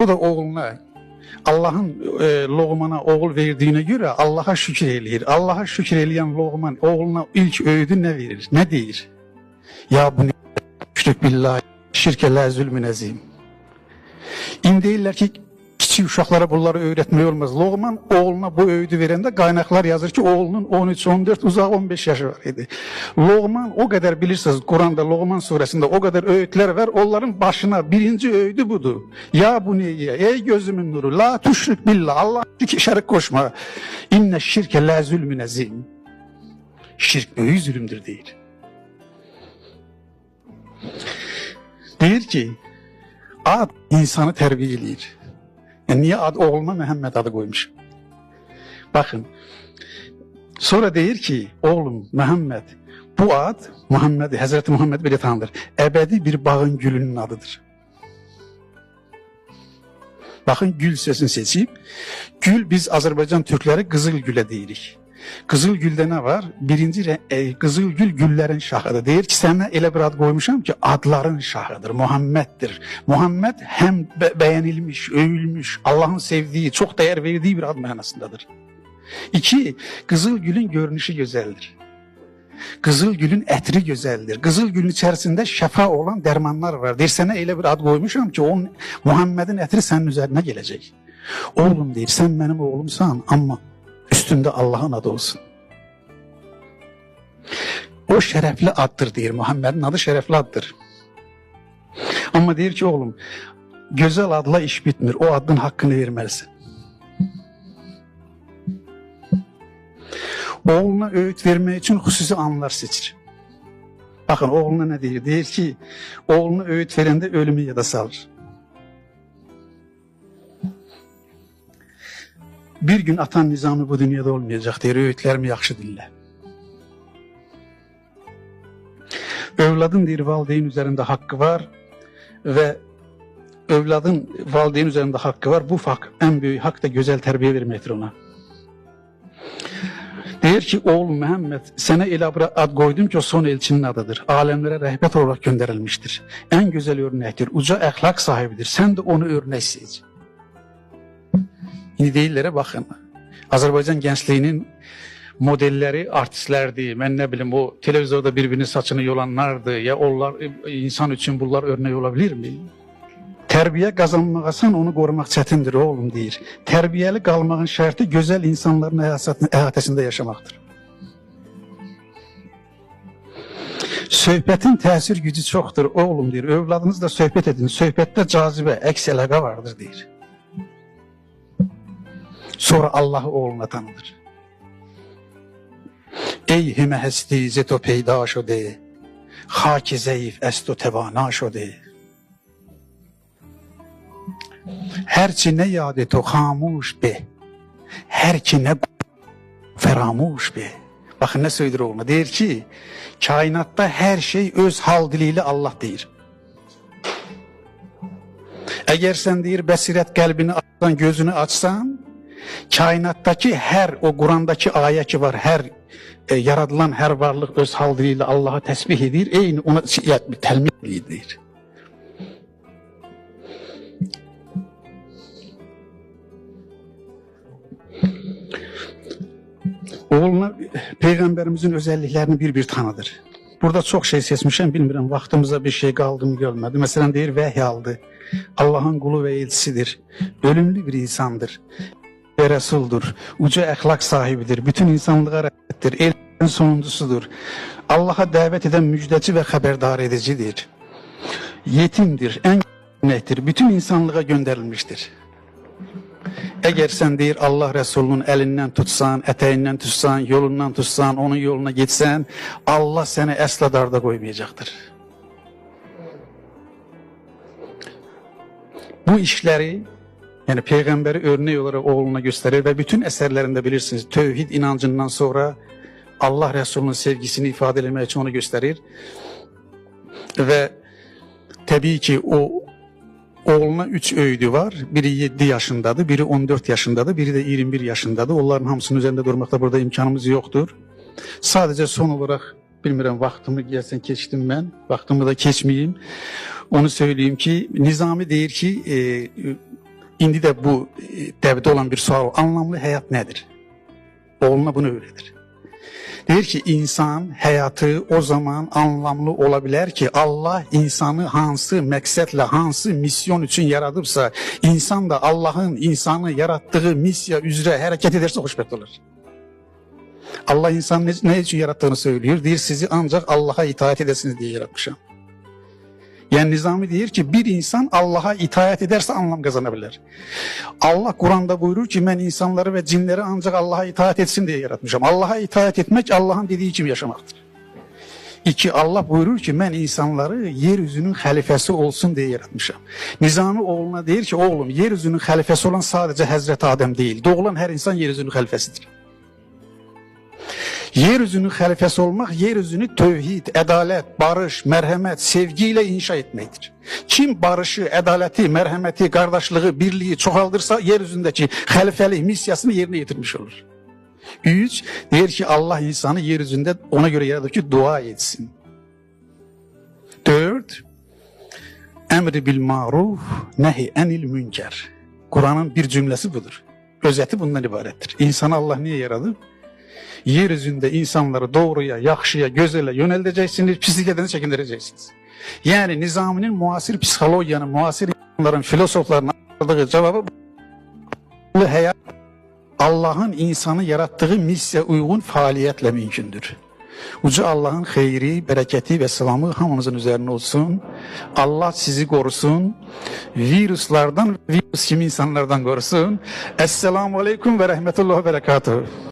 O da oğluna, Allah'ın Loğmana oğul verdiyine göre Allah'a şükür eləyir. Allah'a şükür eləyən Loğman oğluna ilk öyüdü nə verir? Nə deyir? Ya bu şirk billahi, şirkə lə zülmün əzim. İndi deyirlər ki, kiçik uşaqlara bunları öyrətmək olmaz. Loğman oğluna bu öyüdü verəndə qaynaqlar yazır ki, oğlunun 13, 14, uzaq 15 yaşı var idi. Loğman o qədər bilirsiniz, Quranda Loğman surəsində o qədər öyüdlər var, onların başına birinci öyüdü budur. Ya bu neyyə, ey gözümün nuru, la tüşrik billah, Allah şərik qoşma. İnnə şirkə lə zülmün əzim. Şirk böyük zülümdür deyir. Deyir ki, ad insanı tərbiyə eləyir. Yəni, niyə ad oğluma Məhəmməd adı qoymuş? Baxın, sonra deyir ki, oğlum Məhəmməd, bu ad Muhammed, Həzrəti Muhammed belə tanınır. Əbədi bir bağın gülünün adıdır. Baxın, gül sözünü seçib. Gül biz Azərbaycan türkləri qızıl gülə deyirik. Qızıl güldə nə var? Birinci qızıl gül güllərin şahıdır. Deyir ki, sənə elə bir ad qoymuşam ki, adların şahıdır, Muhammeddir. Muhammed həm bəyənilmiş, övülmüş, Allahın sevdiyi, çox dəyər verdiyi bir ad mənasındadır. İki, qızıl gülün görünüşü gözəldir. Qızıl gülün ətri gözəldir. Qızıl gülün içərisində şəfa olan dərmanlar var. Deyir, sənə elə bir ad qoymuşam ki, onun Muhammedin ətri sənin üzərinə gələcək. Oğlum deyir, sən mənim oğlumsan, amma üstündə Allahın adı olsun. O şərəfli addır deyir. Muhammedin adı şərəfli addır. Amma deyir ki, oğlum, gözəl adla iş bitmir. O adın haqqını verməlisən. Oğluna öğüt vermək üçün xüsusi anlar seçir. Baxın, oğluna nə deyir? Deyir ki, oğluna öğüt verəndə ölümü yada salır. Bir gün atan Nizami bu dünyada olmayacaq, deyir, öğütlərimi yaxşı dinlə. Övladın, deyir, valideyn üzərində haqqı var və övladın valideyn üzərində haqqı var. Bu haqq, ən böyük haqq da gözəl tərbiyə verməkdir ona. Deyir ki, oğlum Məhəmməd, sənə elə bir ad qoydum ki, o son elçinin adıdır. Aləmlərə rəhbət olaraq göndərilmişdir. Ən gözəl örnəkdir, uca əxlaq sahibidir. Sən də onu örnək seç. İndi deyirlərə baxın, Azərbaycan gəncliyinin modelləri artistlərdir. Mən nə bilim, o televizorda bir-birinin saçını yolanlardır. Ya onlar insan üçün bunlar örnək ola bilirmi? Tərbiyə qazanmaqasan onu qorumaq çətindir oğlum deyir. Tərbiyəli qalmağın şərti gözəl insanların əhatəsində yaşamaqdır. Söhbətin təsir gücü çoxdur oğlum deyir. Övladınızla söhbət edin. Söhbətdə cazibə, əks əlaqə vardır deyir. Sonra Allah'ı oğluna tanıdır. Ey himə həsti zeto peyda şode, xak zəif əsto təvana şode. Hər ki nə yad to xamuş be, hər ki nə fəramuş be. Baxın nə söylür oğluna. Deyir ki, kainatda hər şey öz hal dili ilə Allah deyir. Əgər sən deyir, bəsirət qəlbini açsan, gözünü açsan, kainatdakı hər o Qurandakı ayə ki var, hər yaradılan hər varlıq öz hal dili ilə Allah'a təsbih edir, eyni ona təlmih edir. Oğluna Peyğəmbərimizin özelliklerini bir-bir tanıdır. Burada çox şey seçmişəm, bilmirəm, vaxtımıza bir şey qaldı mı, gəlmədi. Məsələn, deyir, vəhy aldı. Allahın qulu və elçisidir. Ölümlü bir insandır. Və rəsuldur. Uca əxlaq sahibidir. Bütün insanlığa rəhmətdir. Elçinin sonuncusudur. Allaha dəvət edən müjdəçi və xəbərdar edicidir. Yetimdir, ən örnəkdir. Bütün insanlığa göndərilmişdir. Əgər sən deyir Allah Rəsulunun əlindən tutsan, ətəyindən tutsan, yolundan tutsan, onun yoluna getsən, Allah səni əsla darda qoymayacaqdır. Bu işləri, yəni Peyğəmbəri örnək olaraq oğluna göstərir və bütün əsərlərində bilirsiniz, tövhid inancından sonra Allah Rəsulunun sevgisini ifadə etmək üçün onu göstərir. Və təbii ki, o oğluna 3 öyüdü var. Biri 7 yaşındadır, biri 14 yaşındadır, biri də 21 yaşındadır. Onların hamısının üzərində durmaqda burada imkanımız yoxdur. Sadəcə son olaraq, bilmirəm vaxtımı gəlsən keçdim mən, vaxtımı da keçməyim. Onu söyleyeyim ki, Nizami deyir ki, İndi də bu dəbdə olan bir sual, anlamlı həyat nədir? Oğluna bunu öyrədir. Deyir ki, insan həyatı o zaman anlamlı ola bilər ki, Allah insanı hansı məqsədlə, hansı misyon üçün yaradıbsa, insan da Allahın insanı yaratdığı missiya üzrə hərəkət edərsə xoşbəxt olar. Allah insanı nə üçün yarattığını söylüyor. Deyir, sizi ancaq Allaha itaat edəsiniz deyə yaratmışam. Yəni Nizami deyir ki, bir insan Allaha itaat edərsə anlam qazana bilər. Allah Quranda buyurur ki, mən insanları və cinləri ancaq Allaha itaat etsin deyə yaratmışam. Allaha itaat etmək Allahın dediyi kimi yaşamaqdır. İki, Allah buyurur ki, mən insanları yeryüzünün xəlifəsi olsun deyə yaratmışam. Nizami oğluna deyir ki, oğlum, yeryüzünün xəlifəsi olan sadəcə Həzrəti Adəm deyil. Doğulan hər insan yeryüzünün xəlifəsidir. Yeryüzünün xəlifəsi olmaq, yeryüzünü tövhid, ədalət, barış, mərhəmət, sevgi ilə inşa etməkdir. Kim barışı, ədaləti, mərhəməti, qardaşlığı, birliyi çoxaldırsa, yeryüzündəki xəlifəlik missiyasını yerinə yetirmiş olur. Üç, deyir ki, Allah insanı yeryüzündə ona görə yaradır ki, dua etsin. Dörd, əmri bil maruf, nəhi ənil münkər. Quranın bir cümləsi budur. Özəti bundan ibarətdir. İnsanı Allah niyə yaradıb? Yeryüzündə insanları doğruya, yaxşıya, gözələ yönəldəcəksiniz, pisliklərdən çəkindirəcəksiniz. Yəni Nizaminin müasir psixologiyanın, müasir insanların, filosofların aldığı cavabı bu həyat Allahın insanı yarattığı missiya uyğun fəaliyyətlə mümkündür. Uca Allahın xeyri, bərəkəti və salamı hamımızın üzərinə olsun. Allah sizi qorusun. Viruslardan, virus kimi insanlardan qorusun. Esselamu aleyküm və rəhmətullah və bərəkatuhu.